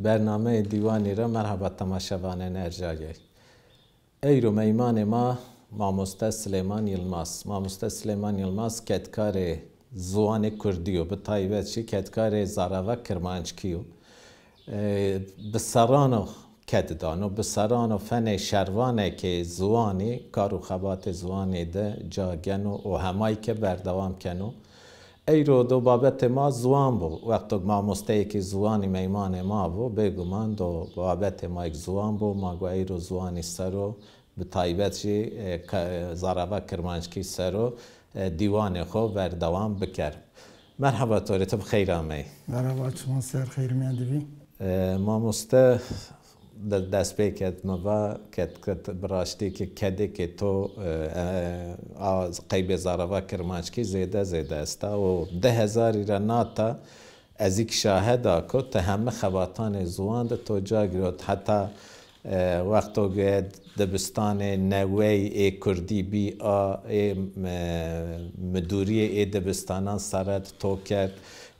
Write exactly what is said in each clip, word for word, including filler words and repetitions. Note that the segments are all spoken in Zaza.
Bernameyê Dîwanî ra merheba temaşevanên erjayey. Eyro meymanê ma Mamoste Silêman Yilmaz. Mamoste Silêman Yilmaz kedkarê ziwanê kurdî yo, bi taybet jî kedkarê zarava kirmanckî yo. E, bi serran o ked dano, bi serran o fenê şervanekê ziwanî, kar û xebatê ziwanî de ca geno û hemay ke berdewam keno. Eyro do babetê ma ziwan bo. Wexto mamosteyêkê ziwanî meymanê ma bo, bêguman do babetê ma yek ziwan bo. Ma go eyro ziwanî ser o, bi taybet jî, e, ka-, zarava kirmanckî ser o, e, dîwanê xo berdewam biker. Merheba to rê, ti bi xeyr ameyî. Merheba, çiman ser xeyr mendibî. E, mamoste, de-, destpêked mi va, ked-, ked-, bi raştî ki kedêkê to, e, e, a, qeybê zarava kirmanckî zêde zêde esta û di hezarî ra nata, ez îk şahed a ku ti heme xebatanê ziwan de to ca girot. Heta, e, wexto ke dibistanê newey ê kurdî bî a, ê, e, midûrîyê ê dibistanan sere di to kerd.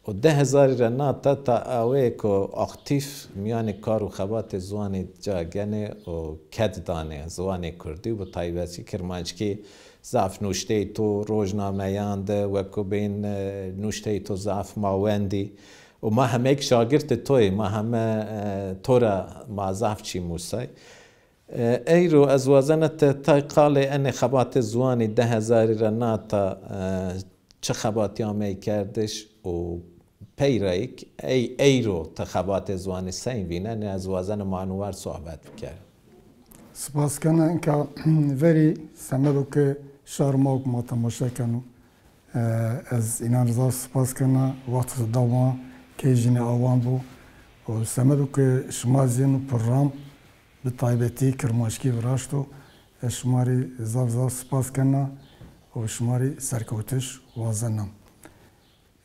Û di hezarî ra nata ta awê ku aktîf mîyanê kar û xebatê ziwanî ca genê û ked danê ziwanê kurdî û bi taybetî kirmanckî. Zaf nuşteyê to rojnameyan de weko bên, e, nuşteyê to zaf ma wendî. Û ma hemeyk şagirtê to yê, ma heme, e, to ra ma zaf çî musay. E, eyro ez wazena te tay qalê enê xebatê ziwanî di hezarî ra nata, e, çi xebatî amey kerdiş û pey ra yek ey, eyro ti xebatê ziwanî sey vînenê, ez wazena ma eno war sohbet bikerî. Spas kena, inka verî semedo ke şar ma û ma temaşe keno. E, ez înan zaf spas kena, wexto da ma key jînê awan bo. Û semedo ke şima zî eno program bi taybetî kirmanckî viraşto. Ez şima rê zaf zaf spas kena û şima rê serkewtiş wazena.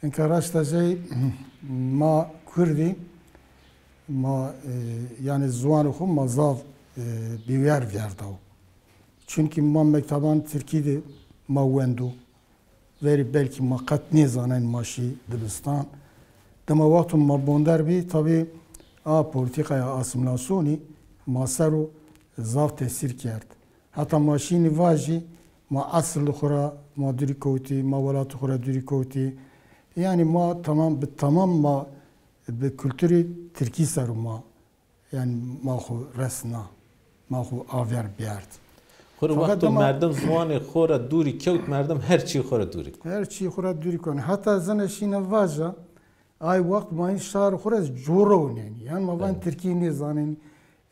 Inka raşta jey ma kurdî, ma, e, yanî ziwanê xo ma zaf, e, bîwer vîyerdaw. Çunkî ma mekteban tirkî de ma wendo. Verî belkî ma qet nêzanayn ma şî dibistan. Dima wexto ma bonder bî, tabî a polîtîkaya asîmîlasyonî ma ser o zaf tesîr kerd. Heta ma şînî vajî, ma esil xwu ra ma dûrî kewtî, ma welatê xwu ra dûrî kewtî. Yanî ma temam, bi temam ma bi kulturî tirkî ser o ma, yanî ma xwu resna, ma xwu aver berd. Xwu ra. Feqet wexto dema merdim ziwanê xwu ra dûrî kewt, merdim her çî xwu ra dûrî kewt. Her çî xwu ra dûrî kewt. Heta zene şîne vaja, ay wext ma hîn şar xwu ra coro nenî. Yanî ma van, evet, tirkî nêzanenî.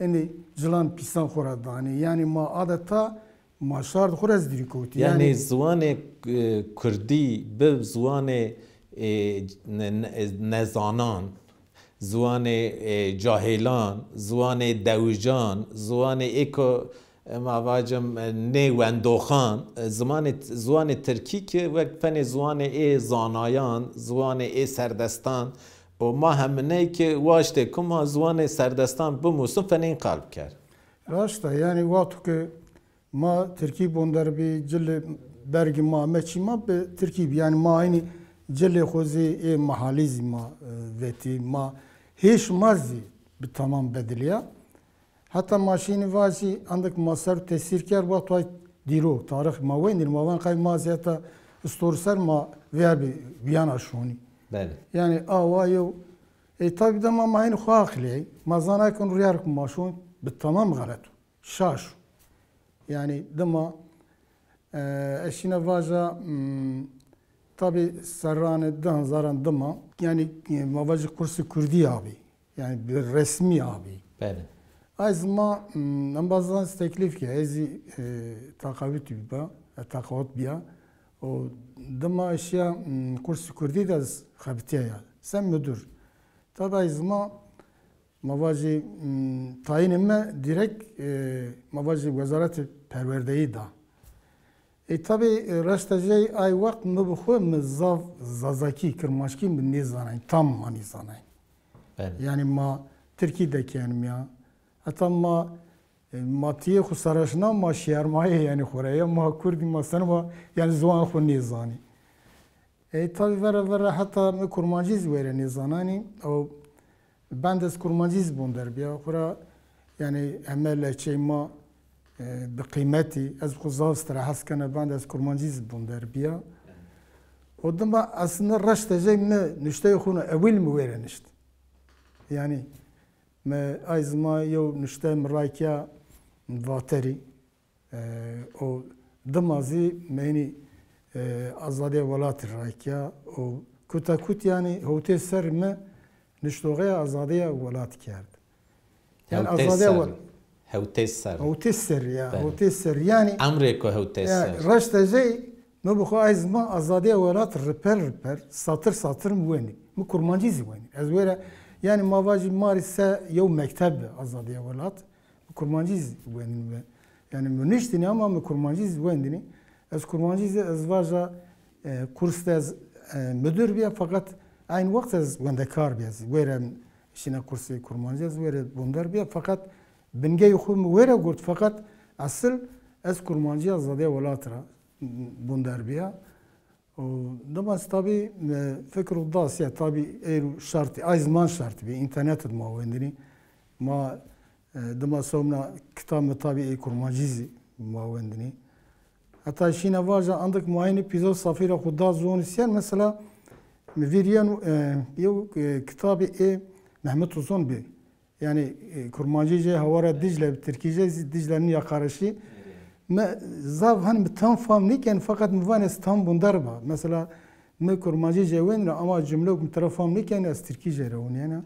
Enê cilan pîsan xwu ra danê. Yanî ma adeta ma şar di xwu ra zî dûrî kewtî. Yanî, yanî ziwanê, e, kurdî bi ziwanê, e, ne-, ne-, nezanan, ziwanê, e, cahêlan, ziwanê dewijan, ziwanê êko, e, ma vacim, e, nêwendoxan, e, zimanê, ziwanê tirkî ki wek fenê ziwanê ê zanayan, ziwanê ê serdestan, û ma heminey ki waştê ku ma ziwanê serdestan bimusin, fenê în qal biker. Raşt a, yanî wexto ke ma tirkî bonder bî, cilê bergê ma, me çî ma bi tirkî bî. Yanî ma eynî cilê xo zî ê mehalî zî ma, e, vetî. Ma hêş ma zî bi temam bedilîya. Heta ma şînî vajî, endek ma ser tesîr kerd, wexto ay dîrok, tarîx ma wendîn, ma van qey ma zî heta istor ser ma vîyar bî, vîyana şonî. Belê. Yanî awa yew, e, tabî dema ma hîn xo aqilîyey, ma zana kin rûyar ku ma şon bi temam xelet o. Şaş o. Yanî dima, e, ez şîna vaja, m, tabî serranê di hezaran dima, yanî, e, ma vajî kursê kurdî abî. Yanî bi resmî abî. Belê. Ay zî ma, m, embazan zî teklîf ke, ez zî, e, teqawutî bîba, e, teqawut bîya. O dima ez şîya, m, kursê kurdî de ez xebitîyaya. Sen mudur. Tabî ay zî ma Ma vajî, m, tayînê mi dîrek, e, ma vajî Wezaretê Perwerdeyî da. E, tabî, e, raşta jey ay wext mi bi xwu mi zaf zazakî, kirmanckî mi nêzanayn, tam ma nêzanayn. Belê. Yanî ma tirkî de kenîm ya. Heta ma, e, ma tîyê xwu saraşna ma şiyarmayê yanî xwu ra ya, ma kurdî ma seno ma yanî ziwan xwu nêzanî. E, tabî vera vera heta mi kurmancî zî were nêzananî. O Bend ez kurmancî zî bonder bîya. Xwura, yanî heme lehçeyê ma, e, bi qîmetî, ez xwu zaf stra hes kena, bend ez kurmancî zî bonder bîya. O dima aslında raştê jey mi nuşteyê xwu no ewil mi wêre nişt. Yanî mi ay zima yew nuşte mi ray kîya Vaterî. E, o dima zî meynî, e, azadîya welatî ray kîya. O kuta kut yanî hewtê ser mi nuştoxeya azadîya welat kerd. Yanî hewtê azadîya ser, wel- hewtê ser. Hewtê ser ya, belê, hewtê ser. Yanî emrêko hewtê ya, ser. Raştê jey, mi bi xo ay zima azadîya welat riper riper, satir satir mi wenî. Mi kurmancî zî wenî. Ez wêre, yanî ma vajî ma rê se yew mekteb bi azadîya welat. Mi kurmancî zî wendînî. Yanî mi niştînî ama mi kurmancî zî wendînî. Ez kurmancî zî ez vaja, e, kurs de ez, e, mudir bîya, feqet eyn wext ez wendekar bîya zî. Wêre şîna kursê kurmancî ez wêre bonder bîya, feqet bingeyê xwu mi wêre gurt, feqet esil ez kurmancî azadîya welat ra bonder bîya. O, dima zî tabî, e, fikir û das ya, tabî êro şertî, ay ziman şertî bî, înternet de ma wendinî. Ma, e, dima sewmna kitab mi tabî ê kurmancî zî ma wendinî. Heta şîna vaja andik ma hênî pîzo safî ra xwu da ziwanî sîyer, mesela, mi vîr yeno, e, yew, e, kitabî ê Mehmet Uzun bî. Yanî, e, kurmancî jê hawara Dicle, bi tirkî jê zî Dicle'nin yakarışı. Mi zaf hani mi tam fam nêken, feqet mi van ez tam bundar ba. Mesela, mi kurmancî jê wendina ama cumle mi tira fam nêken, ez tirkî jê ra winîyena.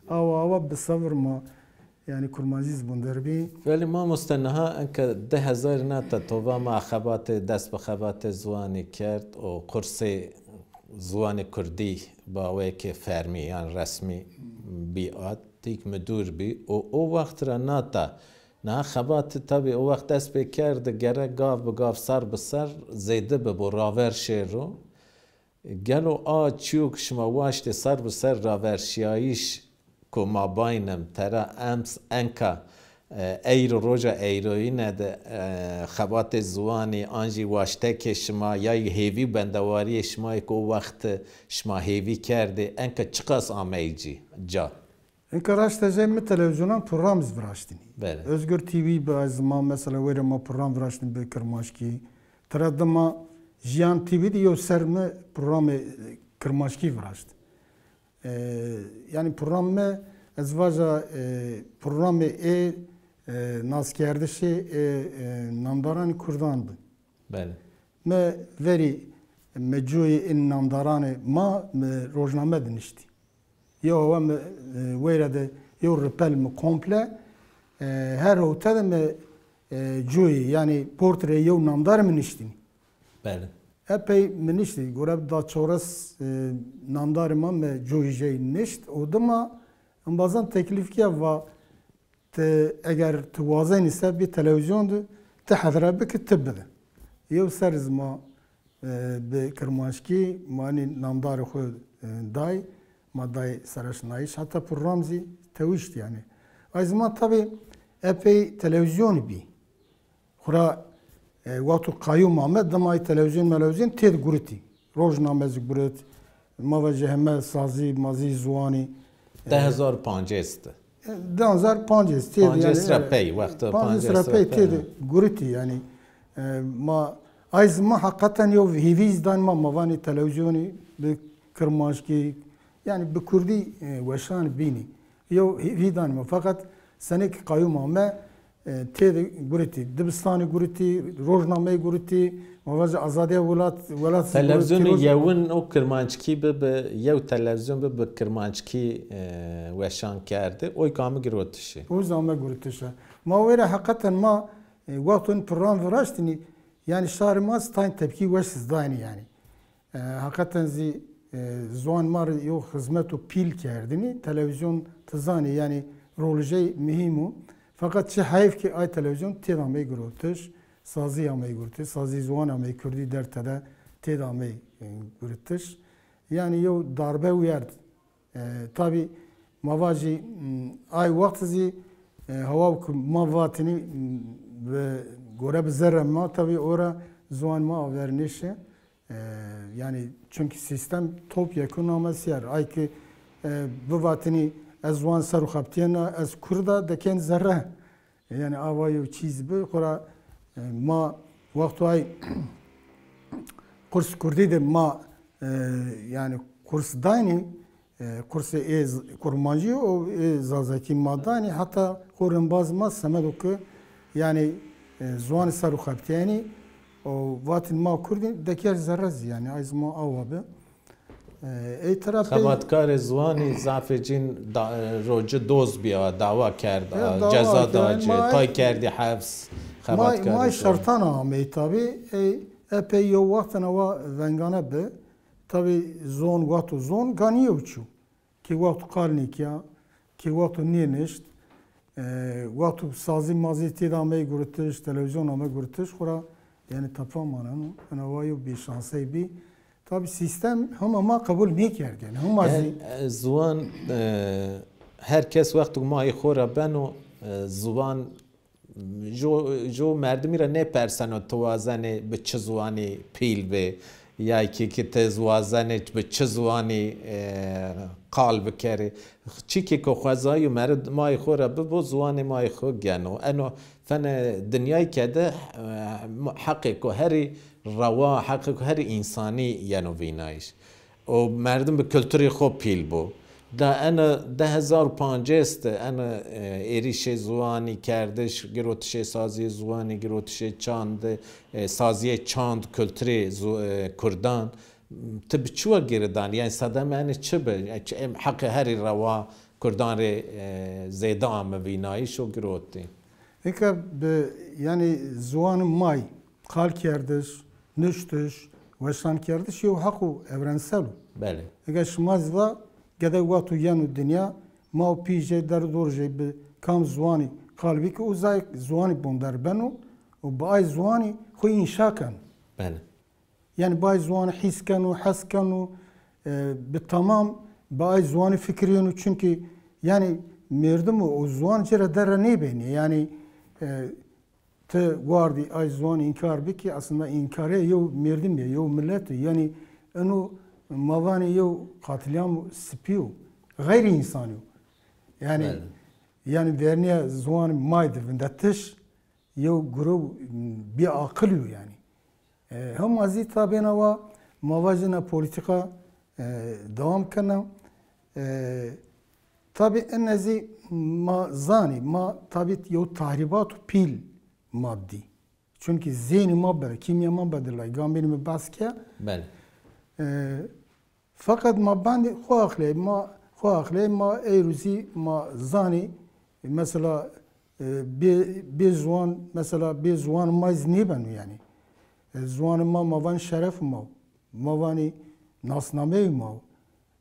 Awa awa bi sevir ma, yanî kurmancî zî bundar bî. Belê mamoste, niha enka di hezar nata to va ma xebatê, dest bi xebatê ziwanî kerd û kursê ziwanê kurdî baweyekê fermî yan resmî bî ad. Tîk mi dûr bî û o wext ra nata. Niha xebatî tabî o wext dest pê kerdi, gere gav bi gav, ser bi ser zêde bibo, raver şêro. Gelo a çîyo ke şima waştê ser bi ser raverşîyayîş ku ma baynim tera ems enka, e, eyro, roja eyroyîne de, e, xebatê ziwanî an jî waştekê şima ya hêvî û bendewarîyê şima yê ke o wext şima hêvî kerdê enka çiqas ameyî cî, ca? Enka raştê jê mi televîzyonan program zî viraştînî. Belê. Özgür T V bi ez ma mesela wêrê ma program viraştînî bi kirmanckî. Tira dima Jiyan T V de yew ser mi programê, e, kirmanckî viraşt. E, yanî program mi ez vaja, e, programê ê, e, naskerdişê ê, e, namdaranê kurdan bi. Belê. Mi verî mi cuyê in namdaranê ma mi rojname de niştî. Yew hewa mi, e, weyra de yew ripel mi komple, e, her hewte de mi, e, cuyê, yanî portreyê yew namdar mi niştînî. Belê. Epey mi niştî. Gure bi da çewres, e, namdarê ma mi cuyê jey nişt. O dima embazan teklîf kîya va, ti eger ti wazenî se bî televîzyon de, ti hedre bike, ti bide. Yew ser zî ma, e, bi kirmanckî ma nî namdarê xwu, e, day, ma day seraşnayîş. Heta program zî tewîşt yanî. Ay ziman tabî epey televîzyonî bî. Xwura, e, wexto qayûm ame, dima televîzyon melevîzyon têde guritî. Rojname zî gurit, ma vajî heme sazî mazî ziwanî. Di hezar pancês de. E, di hezar pancês têde yanî, pancês ra pey, wexto pancês ra pey têde guritî yanî. E, ma ay ziman heqeten yew hêvî zî danî ma, ma vanî televîzyonî bi kirmanckî, yanî bi kurdî, e, weşan bînî. Yew hêvî danî ma. Feqet senê ke qayûm ame, e, têde guritî, dibistanî guritî, rojnameyî guritî, ma vaja azadîya welat, welat zî guritî, televîzyonê yewin o kirmanckî bi, bi yew televîzyon bi, bi kirmanckî, e, weşan kerdî. Oy ke ame girotişî. O zî ame guritiş a. Ma wêre heqeten ma, e, wexto in program viraştînî, yanî şarê ma zî tayn tepkî weş zî daynî yanî. E, heqeten zî, e, ziwan ma rê yew xizmeto pîl kerdinî. Televîzyon ti zanî, yanî rolê jey muhîm o. Feqet çi heyf ke ay televîzyon têde amey girotiş, sazî amey girotiş, sazî ziwan amey kurdî der tede têde amey, e, girotiş. Yanî yew darbe wîyerd. E, tabî ma vajî, m, ay wext zî, e, hewa ke ma vatînî, m, bi gore bi zerrê ma, tabî ora ziwan ma aver nêşi. E, yanî çunkî sîstem topyekun ame sîyer. Ay ke, e, bivatînî Ez ziwan ser û xebitîyena, ez kurd a, dekên zerre. Yanî a wa yew çîz bi, xora, e, ma wexto ay kurs kurdî de ma, e, yanî kurs daynî, e, kursê ê z-, kurmancî û ê zazakî ma daynî, heta xo rimbaz ma semedo ke yanî, e, ziwanî ser û xebitîyenî û vatîn ma kurdî, deker zerre zî yanî ay zî ma awa bi. E, ey tira pey Xebatkarê ziwanî zafê cîn da, e, roci doz bîya, dawa kerd, Ya, a, dawa ceza kerd, da ci, ma tay kerdî heps, ma, xebatkarê ma ziwanî. Şertan amey tabî, ey epey yew wextena wa vengane bi. Tabî zon, wexto zon ganî yew çî yo. Kî wexto qal nêkîya, kî wexto nênişt, e, wexto sazî mazî têda amey guritiş, televîzyon amey guritiş, xora yanî tepa maneno. Ena wa yew bêşansey bî. Tabî sîstem hema ma qebul nêkerd yanî. Hema zî E, e, ziwan, e, her kes wexto ma ê xo ra beno, e, ziwan Jo, jo merdimî ra nêperseno ti wazenê bi çi ziwanî pîl bê, ya kî ki ti wazenê bi çi ziwanî, e, qal bikerê. Çîkê ke xwezayî û merd-, ma yê xo ra bibo, ziwanê ma yê xo geno. Eno fene dinyayî ke de, e, heqê ku herî rewa, heqê ku herî însanî yeno vînayîş. Û merdim bi kulturê xo pîl bo. Da ena di hezar û pancês de ena, e, êrîşê ziwanî kerdiş, girotişê saziyê ziwanî, girotişê çand, e, saziyê çand, kulturê zu-, e, kurdan. Ti bi çi wa girêdanî? Yanî sedeme ene çi bi? Yanî çi em heqê herî rewa kurdan rê, e, zêde ame vînayîş û girotî? Eke bi, yanî ziwanê ma yî qal kerdiş, nuştiş, weşankerdiş yew heqo evrensel o. Belê. Eke şima zî va, gedek wexto yeno dinya, ma û pî jê, der û dor jê bi kam ziwanî qal bî ki, o zayê ziwanî bonder beno û bi ay ziwanî xwu înşa keno. Belê. Yanî bi ay ziwanî hîs keno, hes keno, e, bi tamam bi ay ziwanî fikirîyeno. Çunkî yanî merdim o, o ziwan ci ra derre nêbenî. Yanî, e, ti wardî ay ziwan înkar bikî, aslında înkarê yew merdimî ye, yew milet o. Yanî eno ma vanê yew qatilîyam sipî yo, xeyrî însanî yo. Yanî, Belê. Yanî vernîya ziwanê ma yî di vindetiş, yew gurûb bîaqilî yo yanî. E, hema zî tabêna wa ma vajîna polîtîka, e, dewam kena. E, tabî ene zî ma zanî, ma tabî yew tahrîbato pîl ma dî. Çunkî zênî ma be-, kîmya ma bedilay, gambênî mi behs ke. Belê. E, Feqet ma bandê xo aqley, ma xo aqley, ma eyro zî ma zanî, mesela, e, bê, bê ziwan, mesela, bê ziwan ma zî nêbeno yanî. E, ziwanê ma, ma vanî şerefê ma, ma vanî nasnameyê ma.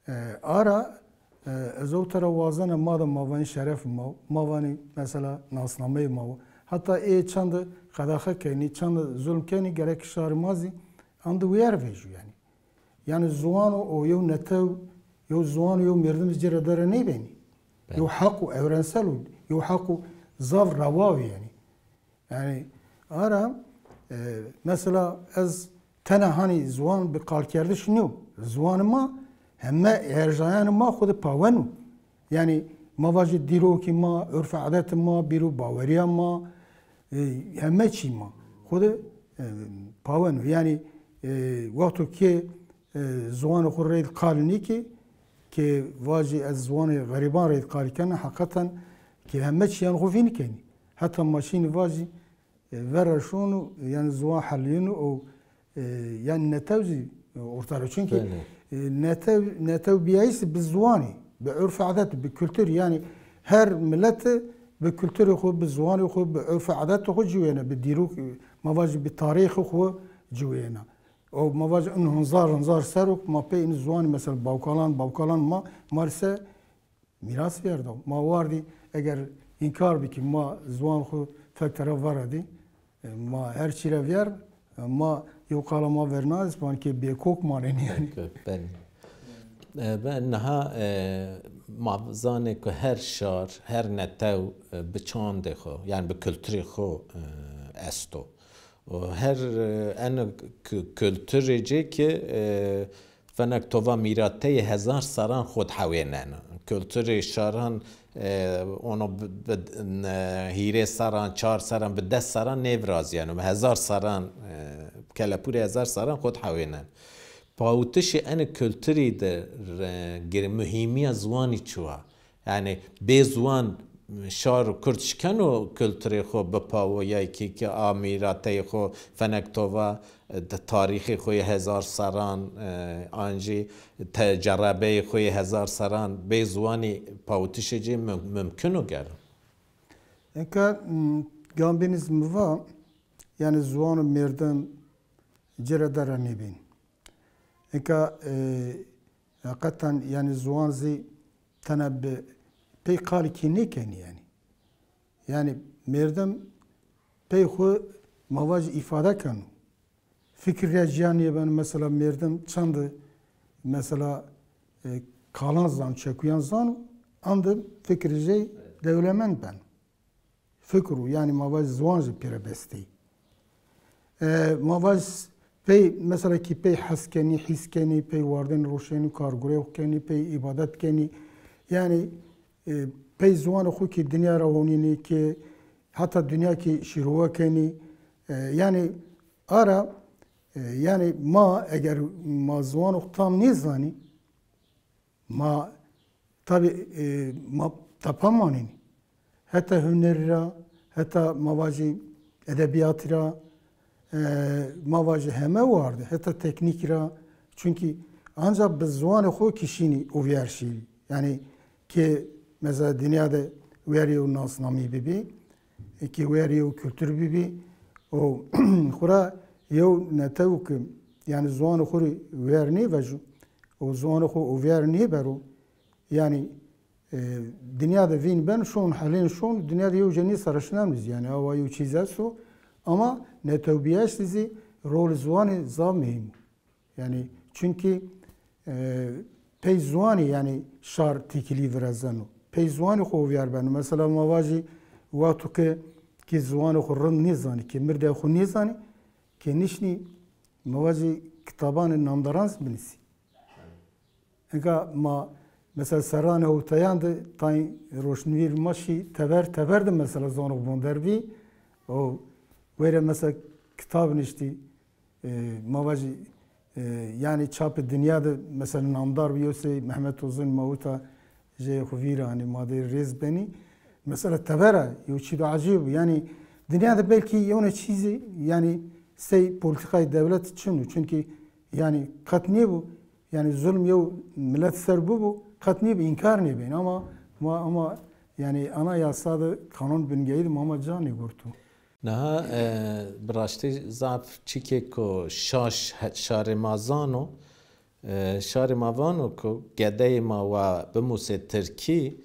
E, ara, e, ez ewta ra wazena ma de ma vanî şerefê ma, ma vanî, mesela, nasnameyê ma. Heta ê çend qedaxe kenî, çend zulm kenî, gerek şarê ma zî ande wîyer vejî yanî. Yanî ziwan o, o yew netew, yew ziwan o, yew merdim ci ra derre nêbenî. Belê. Yew heq o, evrensel o, yew heq o, zaf rewa o yanî. Yanî ara, e, mesela ez tena hanî ziwan bi qalkerdiş nîyo. Ziwanê ma heme erjayanê ma xwu de pawen o. Yanî ma vajî dîrokê ma, urf û adetê ma, bîr û bawerîya ma, e, heme çî ma xwu de, e, pawen o. Yanî, e, wexto ke, e, ziwanê xwu reyde qal nîkê, ke vajî ez ziwanê xerîban reyde qalî kena, heqeten ke heme çîyan xwu vînî kenî. Heta ma şînî vajî, e, vera şono, yanî ziwan helîyeno û, e, yanî netew zî, e, orta ro. Çunkî, Belê. e, netew, netew bîyayîsî bi ziwanî, bi urf adet, bi kultur, yanî her mileti bi kulturê xwu, bi ziwanê xwu, bi urf adetê xwu ciwêne, bi dîrok, ma vajî bi tarîxê xwu ciwêne. Û ma vajî in hunzar, hunzar ser o ma pey in ziwanî, mesela bawkalan, bawkalan ma, ma rê se mîras vîyerdo. Ma wardî eger înkar bikî, ma ziwan xwu fek tera veradî, e, ma her çî ra vîyer, e, ma yew qala ma vernaz, van ke bêkok manenî yanî. Bêkok, belê. E, be niha, e, ma zanê ku her şar, her netew, e, bi çandê xwu, yanî bi kulturê xwu, e, esto. Û her, e, eno k-, kulturê ci ki, e, fenek tova mîrateyê hezar serran xwu de hewêneno. Kulturê şaran, e, ono bi, bi, ne, hîrê serran, çar serran, bi des serran nêvirazîyeno. Bi hezar serran, e, kelepûrê hezar serran xo di hewênen. Pawitişê enê kulturî de re, gir-, muhîmîya ziwanî çi wa? Yanî bê ziwan şar û kurd şikeno kulturê xo bipawo, ya kî, kî a mîrateyê xo fenek tova, e, de tarîxê xo yê hezar serran, e, an jî te-, cerebeyê xo yê hezar serran bê ziwanî pawitişê ci mum-, mumkin o gero. Eka, m, gambênî zî mi va, yanî ziwan û mêrdim ci ra dera nêbên. Eka, e, heqeten, yanî ziwan zî tena bi pey qalî kî nêkenî yanî. Yanî mêrdim pey xwu ma vajî îfade keno. Fikir rê ciya nêbeno, mesela mêrdim çend, mesela, e, kalan zano, çekuyan zano, ande fikir jê dewlemend beno. Fikir û, yanî ma vaj ziwan jî pêre besteyî. E, ma vaj pey, mesela kî pey hes kenî, hîs kenî, pey wardên roşenî, kargurê xwu kenî, pey îbadet kenî. Yanî, e, pey ziwanê xwu kî dinya ra honînî, kî heta dinya kî şîrove kenî. E, yanî ara, e, yanî ma eger ma ziwanê xwu tam nêzanî, ma tabî, e, ma tepe manenî. Heta hunerî ra, heta ma vajî edebîyatî ra, e, ma vajî heme warde, heta teknîkî ra. Çunkî ancax bi ziwanê xo kî şînî û vîyar şîrî. Yanî kî mesela dinya de werî yew nasnamî bibî, e, kî werî yew kultur bibî û xwu ra yew netew ki, yanî ziwanê xwu rê wer nêvejo û ziwanê xwu û vîyar nêbero, yanî, e, dinya de vîn ben şon, helên şon, dinya de yew cê nêsere şineno zî. Yanî awa yew çîz esto, ama netewbîyaş de zî rolê ziwanî zaf muhîm o. Yanî çunkî, e, pey ziwanî yanî şar têkilî virazeno. Pey ziwanî xwu vîyar beno. Mesela ma vajî wexto ke kî ziwanê xwu rind nêzanî, kî mirdê xwu nêzanî, kî nişnî ma vajî kitabanê namdaran zî binîsî. Nika ma mesela serranê hewteyan de tayîn roşnvîr ma şî teber, teber de mesela ziwanê xwu bonder bî. O wêre mesela kitab niştî, e, ma vajî, e, yanî çapê dinya de mesela namdar bî, yew sey Mehmet Uzun ma wita jê xwu vîr anî, ma de rêz benî. Mesela teber a, yew çî do ecîb. Yanî dinya de belkî yewna çîzî, yanî sey polîtîkayê dewlet çin o. Çunkî yanî qet nêbo, yanî zulm yew milet ser bibo, qet nêbo, înkar nêbên. Ama ma, ama yanî anayasa de, kanun bingeyî de ma, ma ca nêgurto. Niha, e, bi raştî zaf çîkêko şaş he-, şarê ma zano, e, şarê ma vano ku gedeyê ma wa bimusê tirkî,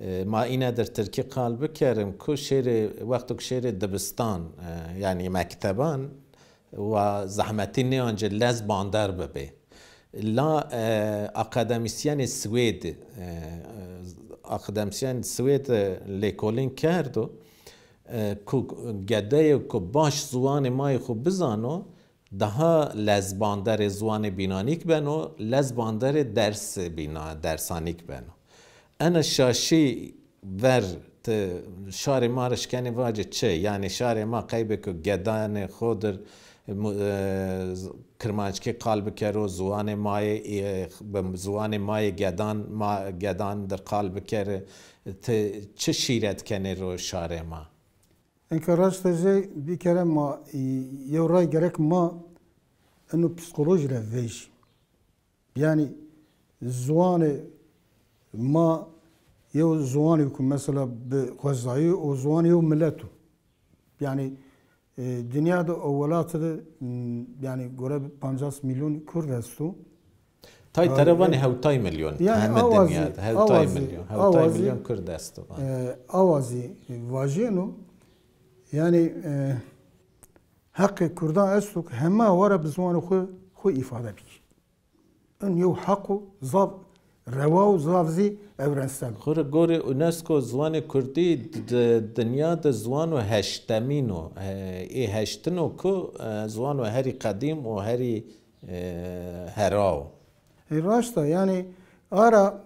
e, ma îne dir tirkî qal bikerim ku şêrê, wexto ku şêrê dibistan, e, yanî mekteban, wa zehmetî nêancê lez bander bibê. La, e, akademîsyenê Swêd, e, e, akademîsyenê Swêd, e, lêkolîn kerdo, e, ku gedeyê ku baş ziwanê ma yê xwu bizano, daha lez banderê ziwanê bînanîk beno, lez banderê dersê bîna-, dersanîk beno. Ena şaşî ver ti şarê ma rê şkenê vacê çi? Yanî şarê ma qeybê ku gedanê xo dir mu-, e, z-, kirmanckî qal bikero, ziwanê ma yê, e, bi ziwanê ma yê gedan, ma gedan dir qal bikeri, ti çi şîret kenê ro şarê ma? Enka raşta jê bir kere ma, e, yew ray gerek ma eno psîkolojî ra vejî. Yanî ziwanê ma yew ziwanê ku mesela bi xwezayî û ziwanê yew milet o. Yanî, e, dinya de û welatî de, m, yanî gore bi pancas milyon kurd esto. Tay tere vanê hewtay milyon. Yanî heme dinya de hewtay milyon. Hewtay milyon kurd esto. E, awa zî vajîno. Yanî, e, heqê kurdan esto ke heme wara bi ziwanê xwu, xwu îfade bikî. In yew heq o zaf rewa û zaf zî evrensel o. Xwu rê gorê UNESCO ziwanê kurdî di-, di-, dinya de ziwano heştemîn o. E, ê heştin o ku, e, ziwano herî qedîm û herî, e, hera o. E, raşt a, yanî ara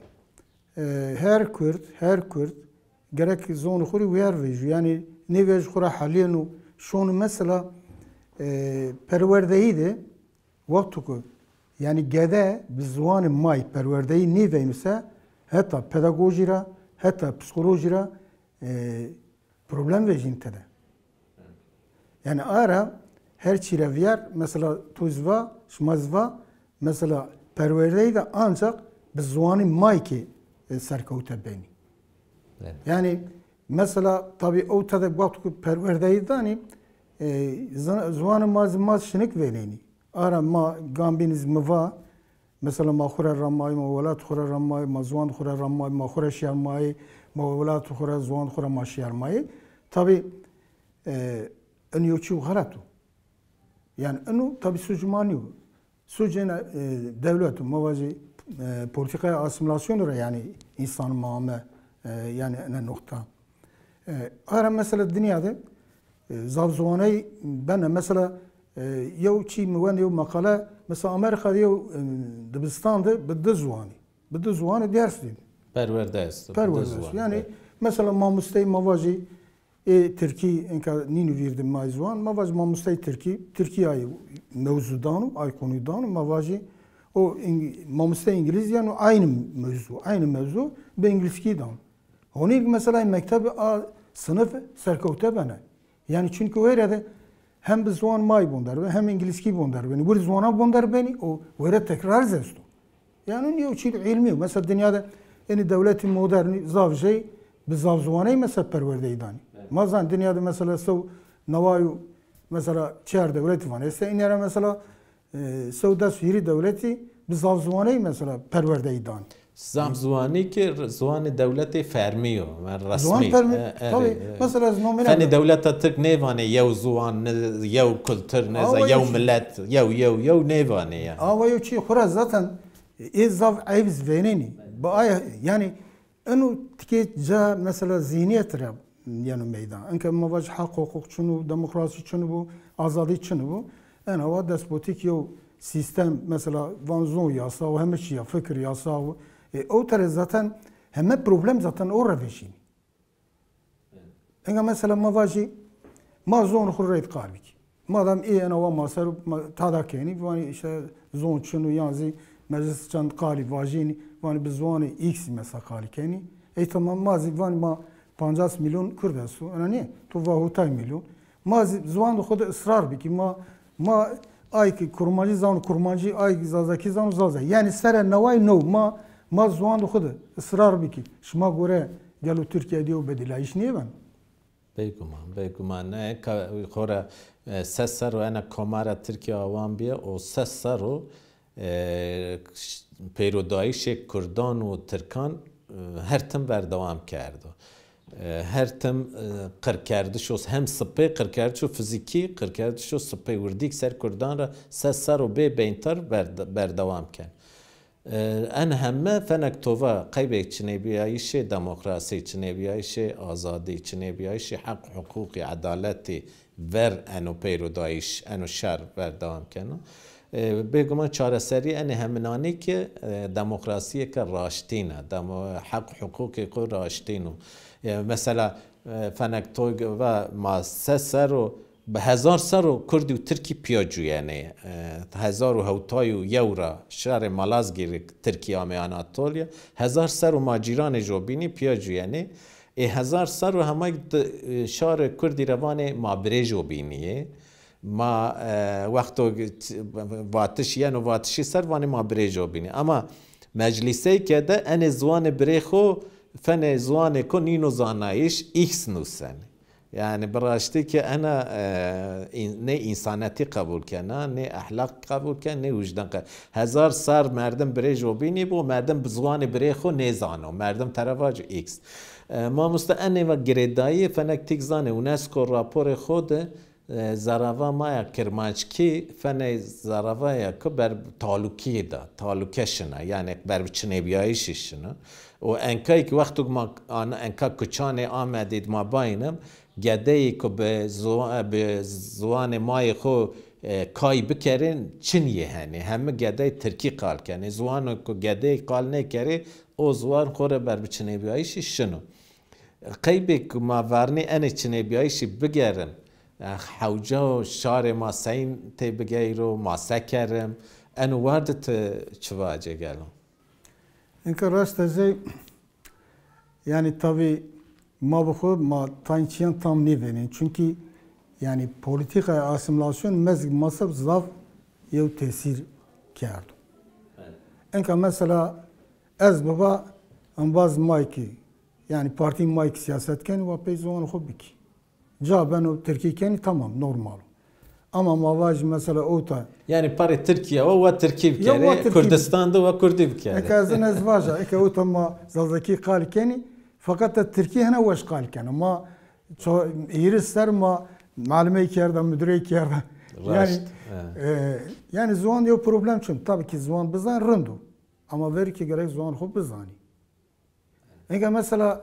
E, her Kurd, her Kurd gerek zonê xo rê wîyar vejîyo. Yanî nê vej xo ra helîyeno, şono mesela, e, perwerdeyî de wexto ku, yanî gede bi ziwanê ma yê perwerdeyî nêveyno se, heta pedagojî ra, heta psîkolojî ra, e, problem vejîn tede. Yanî ara her çî ra vîyar, mesela to zî va, şima zî va, mesela perwerdeyî de ancak bi ziwanê ma yê ke, e, serkewte benî. Evet. Yanî mesela tabî ew tede wexto ku perwerdeyî danî, e, zan-, ziwanê ma zî ma şinik vênenî. Ara ma gambînî zî mi va, mesela ma xo ra ramayî, ma welat xo ra ramayî, ma ziwan xo ra ramayî, ma xo ra şîyarmayî, ma welat xo ra, ziwan xo ra ma şîyarmayî. Tabî, e, ino yew çî xelet o. Yanî ino tabî suc ma nîyo. Suc ena, e, dewlet o. Ma vajî, e, polîtîkaya asîmîlasyonî ra yanî însan ma ame, e, yanî ena noqta. E, ara mesela dinya de, e, zafziwaney bena. Mesela, e, yew çî mi wend yew meqale, mesela Amerîka de yew, e, dibistan de bi di ziwanî. Bi di ziwanî ders dîn. Perwerde esto, bi di ziwanî. Perwerde esto. Yanî mesela mamostey ma vajî, ê tirkî, inka nîno vîr de ma ziwan, ma vajî mamostey tirkî, tirkî ay mewzu dano, ay konuyu dano, ma vajî o ing-, mamostey îngilîz yeno aynî mewzu, aynî mewzu bi îngilîzkî dano. Honî mesela mektebî a sinif serkewte bena. Yanî çunkî were de hem bi ziwan ma yê bonder benî, hem îngilîzkî bonder benî. Wir ziwana bonder benî, o were tekrar zî esto. Yanî yew çî îlmî yo. Mesela dinya de enî dewletî modernî zaf jey bi zafziwaney mesela perwerdeyî danî. Evet. Ma zan dinya de mesela sew neway û mesela çar dewletî vanê. Esta înî ra mesela, e, sew des hîrî dewletî bi zafziwaney mesela perwerdeyî danî. Zafziwanî ki ziwanê dewletê fermî yo, resmî. Ziwan fermî, e, e, tabî. E, mesela ez nomîne... Fenê dewleta tirk nêvanê yew ziwan, ne, yew kultur, ne, yew milet, yew, yew, yew nêvanê ya. Awa yew çî xo ra zaten ê zaf eyb zî vênenî. Bi aya, yanî ino tikê ca mesela zîhnîyet ra yeno meydan. Inke ma vaj haq, huqûq çin o, demokrasî çin bo, azadî çin bo. Ena wa despotîk yew sîstem, mesela van zon yasax o, heme çî ya, fikir yasax o. E, o tere zaten heme problem zaten o ra vejînî. Enga mesela ma vajî, ma zon xo reyt qal bikî. Madem ê ena wa ma ser ma tada kenî, vanî îşte zon çin o, yan zî meclis çend qalî vajînî, vanî bi ziwanê X mesela qalî kenî. Ey tamam, ma zî vanî ma pancas milyon Kurd esto. Ena nîye? To va hotay milyon. Ma zî ziwan de xo de israr bikî. Ma, ma ay ki kurmancî zano kurmancî, ay ki zazakî zano zazakî. Yanî sere neway new ma, ma ziwan de xo de israr bikî. Şima gore gelo Tirkîya de yew bedîlayîş nêbeno? Bêguman, bêguman. E, ka-, xora, e, ses serr o ena Komara Tirkîya awan bîye, o ses serr o, e, ş-, pêrodayîşê kurdan û tirkan, e, her tim berdewam kerdo. E, her tim, e, qirkerdiş o, hem sipê qirkerdiş o fizîkî, qirkerdiş o sipê wirdîk ser kurdan ra ses serr o bê beyntar berde-, berdewam ken. E, en heme fenek to va qeybêk çinêbîyayîşê demokrasî, çinêbîyayîşê azadî, çinêbîyayîşê heq, huqûqî, edaletî ver eno pêrodayîş, eno şer berdewam keno. E, bêguman çareserî enê heminanî ki, e, demokrasîyêke raştîn a, demo-, heq, huqûqê xo raştîn o. E, mesela, e, fenek to va ma se serr o Bi hezar serr o kurdî û tirkî pîya cuyenê. E, hezar û hewtay û yew ra şarê Malazgîrî tirkî amê Anatolya. Hezar serr o ma cîranê jo bînî pîya cuyenê. Ê hezar serr o hema di, e, şarê kurdî ra vanê ma birê jo bînî yê. Ma, e, wexto t-, vatiş yeno vatişî ser vanê ma birê jo bînî. Ama meclîseyke de enê ziwanê birê xo fenê ziwanêko nîno zanayîş, îks nusenê. Yanî bi raştî ke ena, e, în-, nê însanetî qebul kena, nê ehlaq qebul kena, nê wijdan qe-, hezar serr merdim birê jo bînî bo, merdim bi ziwanê birê xo nêzano, merdim tera vaco îks. E, mamoste, enê va girêdayî fenek tîk zanê UNESCO raporê xo de, e, zerava ma ya kirmanckî fenê zerava ya ku ber talukî de, taluke şina, yanî ber bi çinêbîyayîşî şina. Û enkayî ki wexto ma an-, enka kuçanê Amedî di ma bayînim, gedeyî ku bi ziwa-, bi ziwanê mayê xo, e, kay bikerê, çin yê henê. Heme gedey tirkî qal kenê. Ziwano ku gedeyî qal nêkerê, O ziwan xo rê ber bi çinêbîyayîşî şino. Qeybê ku ma vernî enê çinêbîyayîşî bigerin, e, hewca û şarê ma seyn tê bigeyro, ma se kerim, eno war de ti çi vacê gelo? Enka raşta jey, yanî tabî ma bi xwu ma tayn çîyan tam nêvênên. Çunkî yanî polîtîkaya asîmîlasyon mezg ma ser zaf yew tesîr kerdo. Enka mesela ez biba embaz may kî, yanî partî may kî siyaset kenî, wa pey ziwanê xwu bikî. Ca beno tirkî kenî, tamam, normal o. Ama ma vajî mesela ewta. Yanî parê Tirkîya wa, wa tirkî bikerê, Kurdistan de wa kurdî bikerê. Eke ez in ez vaja, eke ewta ma zazakî qal kenî, feqet de tirkî hene weş qal keno. Ma ço-, hîris ser ma malimey kerda, müdürey kerda. Yanî, e, yanî ziwan de yew problem çin. Tabî kî ziwan bizan rind o. Ama verî kî gerek ziwan xwu bizanî. Eke mesela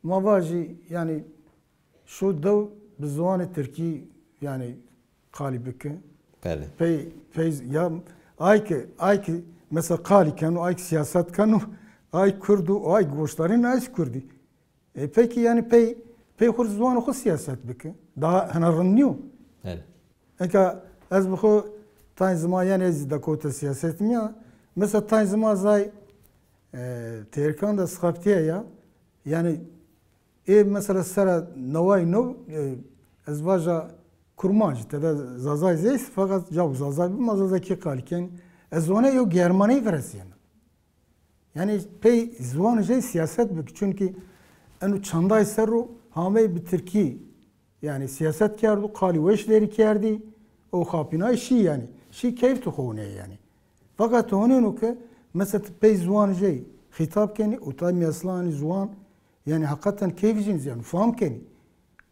ma vajî, yanî, şu dew bi ziwanê tirkî, yanî, qalî bike. Belê. Pey, pey, ya, ay ki, ay ki, mesela, qalî keno, ay ki siyaset keno, ay kurd o, ay goşdarî, ay kurdî. E, pekî, yanî, pey, pey xwu ziwanê xwu siyaset bike. Daha hena rind nîyo. Belê. Eka ez bi xwu tayn zima, yanî, ez zî dekewta siyasetî mîyan. Mesela tayn zima zay, e, têrkan de sixaptîye ya. Yanî ê mesela sera neway new, e, ez vaja kurmanc, tede zazay zey, feqet cawk zazay bi, ma zazakî qal kenî. Ez wana yew germanî viresîyena. Yanî pey ziwan jey siyaset bik. Çunkî eno çanday ser ro hamey bi tirkî, yanî siyaset kerdo, qalî weş derî kerdî, o xapînay şî yanî. Şî keyf tu xo hunê yanî. Feqet honêno ke mesela ti pey ziwan jey xîtab kenî û tay mesela hanî ziwan, yanî heqeten keyf jîn zî, yanî fam kenî.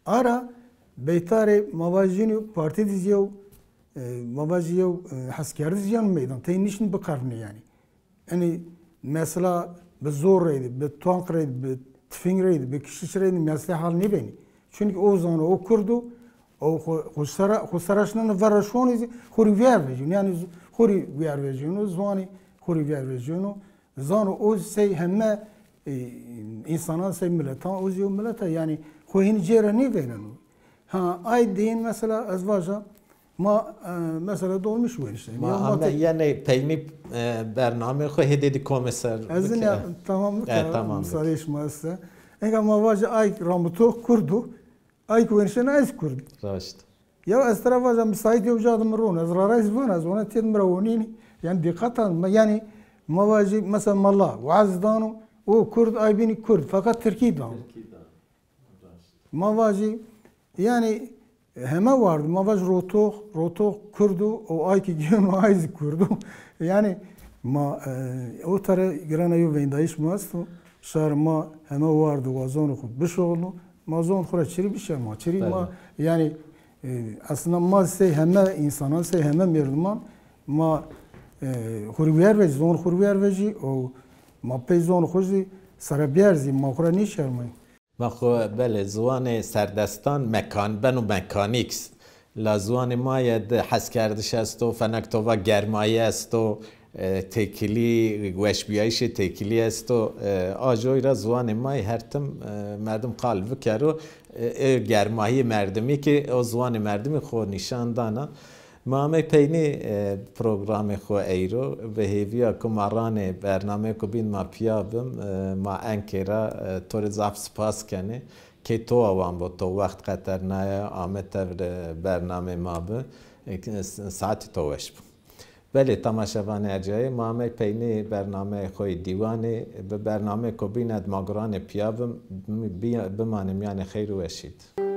Ara beytarê ma vajînî partî dî zî yew, e, ma vajî yew, e, heskerdiş yan meydan. Tey nişin biqervinê yanî. Enî mesela bi zor reydi, bi tank reydi, bi tifing reydi, bi kişiş reydi mesela hal nêbenî. Çunkî o zano o kurd o, o xo, xo sera, xo sera şineno vera şonî zî xo rî vîyer vejîno. Yanî z-, xo rî vîyer vejîno, ziwanî xo rî vîyer vejîno. Zano o sey heme, e, însanan sey miletan, o zî yew milet a, yanî xo hînî cêre nêvêneno. Ha, ay dîn mesela ez vaja, ma, e, mesela dolmuş wenişteyî. Ma, ya ma ame, te- yanî peynî, e, bernameyê xo hêdî dî komê ser. Ez bike. Ya, tamam, e, bike, tamam, müsaade şima esta. Enka ma vaja ay rambutox kurd o, ay ki weniştena ez kurd. Raşt. Ya ez tera vaja müsait yew ca de mi ron, ez rara ez vana, ez ona têd mi ra wonînî. Yanî dîqetan, ma, yanî ma vajî mesela mala, waz dano, o kurd, ay bînî kurd, feqet tirkî dano. Tirkî dano. Raşt. Ma vajî, yanî heme ward, ma vaj rotox, rotox kurd o, o ay ki gêno ay zî kurd o. Yanî ma, e, o tera girana yew veyndayîş ma esto. Şar ma heme ward o, wa zonê xo bişoxlno. Ma zon xo ra çirî bişerma. Çirî ma, yanî, e, aslında ma sey heme însanan, sey heme merdiman ma, e, xo rî wîyer vejî, zon xo rî wîyer vejî û ma pey zon xo zî sera bîyer zî ma xo ra nêşermayî. Ma xo, belê, ziwanê serdestan mekan-, beno mekanîk. La ziwanê ma ye de heskerdiş esto, fenek tova germayî esto, e, têkilî, weşbîyayîşê têkilî esto. E, a joy ra ziwanê ma yê her tim, e, merdim qal bikero, e, ê germayîyê merdimî ki o ziwanê merdimî xo nîşan dana. Ma amey peynî, e, programê xo eyro. Bi hêvîya ku ma ranê bernameyêko bîn ma pîya bim, e, ma enkê ra, e, to rê zaf spas kenê. Kê to awan bo, to wext qeternaye, ame tevr, e, bernameyê ma bi. E, s-, saetê to weş bo. Belê, temaşevanê ercayê, ma amey peynî bernameyê xo yê dîwanî, bi bernameyêko bîn ed ma guranê pîya bim, bi-, bimanê mîyanê xeyr û weşî de.